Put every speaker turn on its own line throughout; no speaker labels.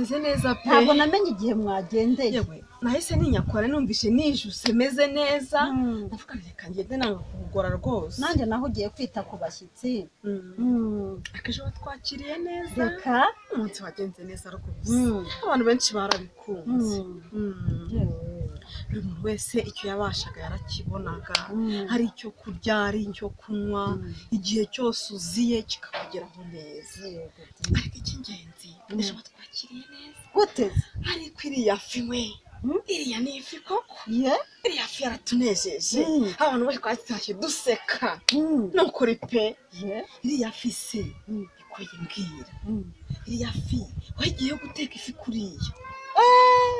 Meze neza pe.
Ntabwo namenye igihe mwagendeye.
Yewe, nahise ninyakora numvise nijuse meze neza. Ndavuga reka ngende nanga kugora rwose.
Nanjye naho ugiye kwita ku bashyitsi.
Akejo batwakiriye neza.
Reka
umunsi wagenze neza rwose. Abantu benshi barabikunze. Buri muntu wese icyo yabashaga yarakibonaga. Hari icyo kurya, hari icyo kunywa, igihe cyose uziye kikakugeraho neza. Ariko icy'ingenzi, ejo batwakiriye neza.
Gute?
Ariko iriya fi we, iriya ni ifi koko. Iriya fi yaratunejeje. Abantu bose twatashye duseka. Nukuri pe. Iriya fi se ikoye mbwira. Iriya fi wagiye guteka ifi kuriya.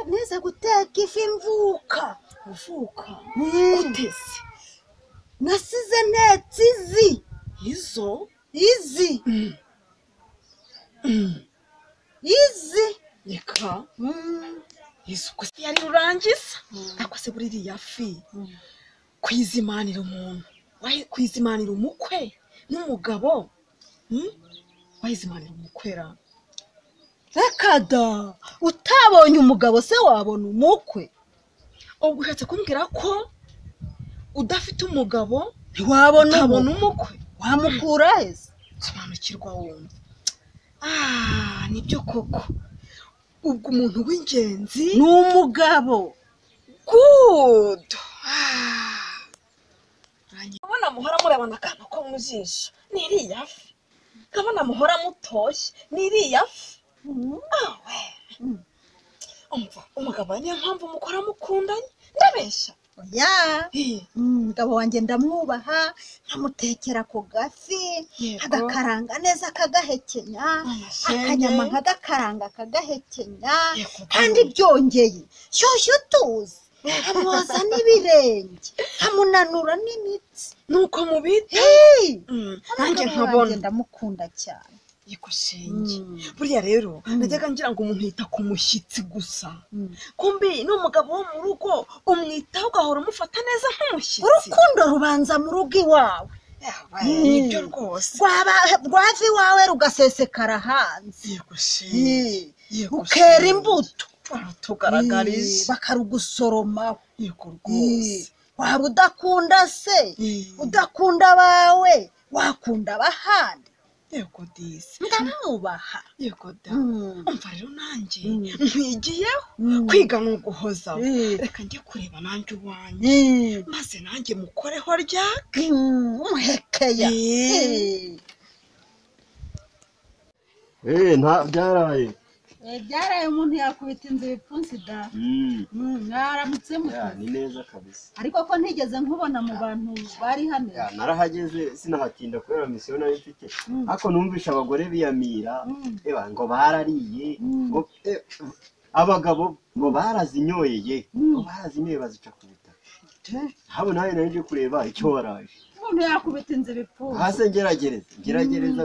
Nize guteka ifi mvuka.
Uvuka? Gutese?
Nasize ntetse izi.
Izo?
Izi. Izi.
Reka. Izo ko yari rurangiza. Ariko se buri iriya fi kwizimanira umuntu, kwizimanira umukwe n'umugabo. Wayizimanira umukwera.
Reka da, utabonye umugabo se wabona umukwe?
Ubwo ushatse kumbwira ko udafite umugabo
ntiwabona
umukwe?
Wamukura he se?
Sobanukirwa wumva. Nibyo koko. Ubwo umuntu w'ingenzi
ni umugabo.
Good. Nkabona muhora murebana akantu ko mu jisho, ni iriya fi. Nkabona muhora mutoshye, ni iriya fi. Umva, umugabo niyo mpamvu mukora mukundanye, ndabeshya.
Oya, umugabo wanjye ndamwubaha, nkamutekera ku gafi, agakaranga neza akagahekenya, akanyama nkagakaranga akagahekenya, kandi byongeye shyushyu utuzi, amwoza n'ibirenge, amunanura n'imitsi.
Nuko mubita? Nanjye nkabona
ndamukunda cyane.
Yego shenge. Buriya rero najyaga ngira ngo umuntu yita ku mushyitsi gusa. Kumbi n'umugabo wo mu rugo umwitaho ugahora umufata neza nk'umushyitsi.
Urukundo rubanza mu rugo iwawe.
Nibyo rwose.
Rwava iwawe rugasesekara hanze.
Yego shenge.
Ukera imbuto.
Tugaragariza.
Bakarugusoromaho.
Yego rwose.
Waba udakunda se, udakunda abawe, wakunda abahandi.
Yego disi.
Ndamwubaha.
Yego da. Umva rero nanjye nkwigiyeho kwiga ni uguhozaho. Reka njye kureba nanjye uwanjye, maze nanjye mukoreho ryaka.
Umuhekeya.
Nta byaraye.
Byaraye umuntu yakubita inzu ibipfunsi da. Mwaramutse mute?
Ni neza kabisa.
Ariko ko ntigeze nkubona mu bantu bari hano.
Narahageze sinahatinda kubera misiyo nari mfite. Ariko numvisha abagore biyamira, ngo barariye, ngo abagabo ngo barazinyoye, ngo barazinyoye bazica ku butaka. Habo nawe nari kureba icyo waraje.
Umuntu yakubita inzu ibipfunsi.
Hase ngerageza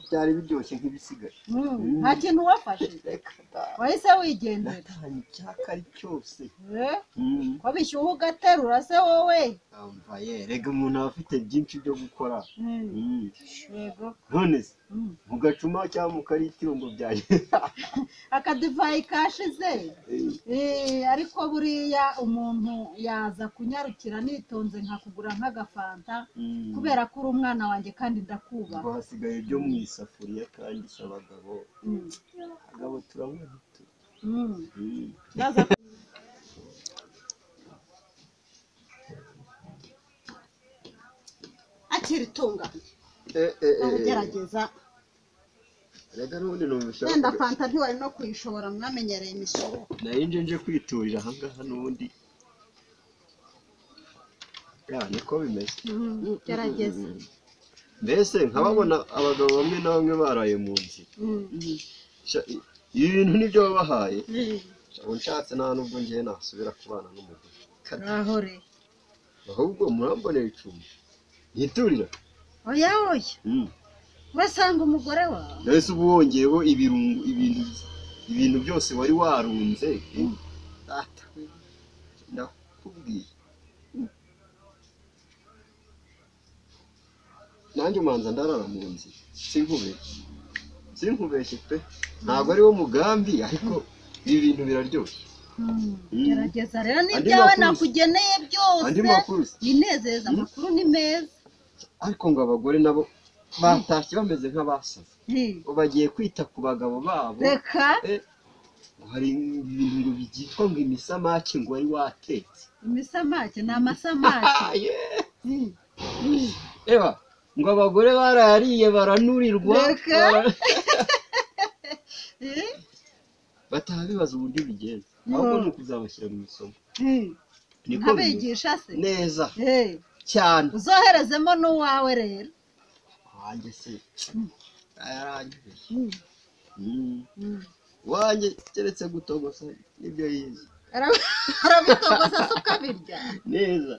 byari biryoshye nk'ibisigaye.
Nta kintu wafashe. Wahise wigendera.
Natanye icyaka ari cyose.
Ko bishyuha ugaterura se wowe?
Umva ye, rega umuntu aba afite byinshi byo gukora.
Yego.
None se mu gacuma cyangwa mu karitiro ngo byaje?
Akadivayi kashize. Ariko buriya umuntu yaza kunyarukira nitonze nkakugura nk'agafanta, kubera ko uri umwana wanjye kandi ndakubaha.
Ubwo hasigaye ibyo mu isafuriya kandi si abagabo. Abagabo turanywa duto.
Akira itunganye. Ugerageza.
Rega n'ubundi numvisha.
Wenda fanta ntiwari no kuyishobora, mwamenyereye imisoro.
Nari nje kwiturira aha ngaha n'ubundi. Ya niko bimeze.
Gerageza.
Mbese nkababona abagabo bamwe na bamwe baraye mu nzira. Ibi bintu nibyo babahaye. Unshatse nta nubwo ngiye nasubira kubana n'umugore.
Ahore.
Ahubwo murambonera icumbi. Nyiturira.
Oya oya. Urasanga umugore wawe.
Mbese ubu wongeyeho ibirungo, ibintu byose wari warunze. Data ndakubwiye. Nanjye umanza ndarara mu nzira. Sinkube. Sinkubeshye pe, ntabwo ari wo mugambi, ariko ibi bintu biraryoshye.
Gerageza rero n'ibyawe nakugeneye byose binezeza. Amakuru ni meza.
Ariko ngo abagore nabo batashye bameze nk'abasaze, bagiye kwita ku bagabo babo.
Reka
hari ibintu ngo byitwa ngo imisamake ngo wari watetse.
Imisamake ni amasamake.
Eba ngo abagore barayariye baranurirwa. Bataha bibaza uburyo bigenza, ahubwo ni ukuzabashyira mu isomo.
Nkabigisha se
neza cyane.
Uzoherezemo n'uwawe rero.
Wanjye se yarangije wanjye keretse gutogosa nibyo yize.
Arabitogosa se ukabirya
neza?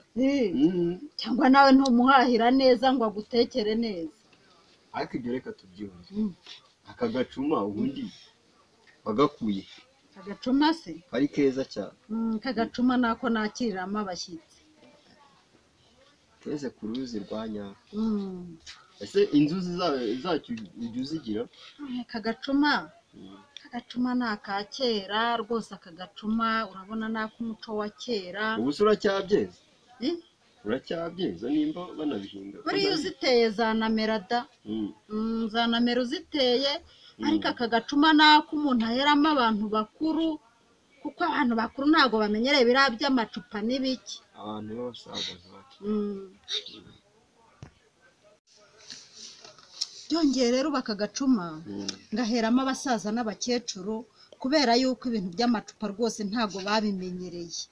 Cyangwa nawe ntumuhahira neza ngo agutekere neza.
Ariko ibyo reka tubyihorere. Aka gacuma ubundi wagakuye?
Agacuma se
ari keza cyane.
Aka gacuma nako nakiriramo abashyitsi.
Keze ku ruzi rwa Nyawo. Ese inzuzi zacyo ujya uzigira?
Aka gacuma, agacuma ni aka kera rwose. Aka gacuma urabona ni ak'umuco wa kera.
Ubu se uracyabyeza? Uracyabyeza nimba banabihinga?
Buriya uziteye zanamera da, zanamera uziteye. Ariko aka gacuma ni ak'umuntu aheramo abantu bakuru, kuko abantu bakuru ntabwo bamenyereye biriya by'amacupa n'ibiki.
Abantu b'abasaza ntacyo.
Byongeye rero aka gacuma ngaheramo abasaza n'abakecuru, kubera yuko ibintu by'amacupa rwose ntabwo babimenyereye.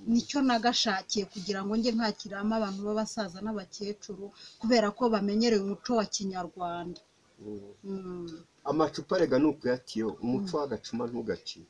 Nicyo nagashakiye kugira ngo njye nkakiramo abantu b'abasaza n'abakecuru, kubera ko bamenyereye umuco wa kinyarwanda.
Amacupa rega ni ukuyatiyo, umuco w'agacuma ntugaciye.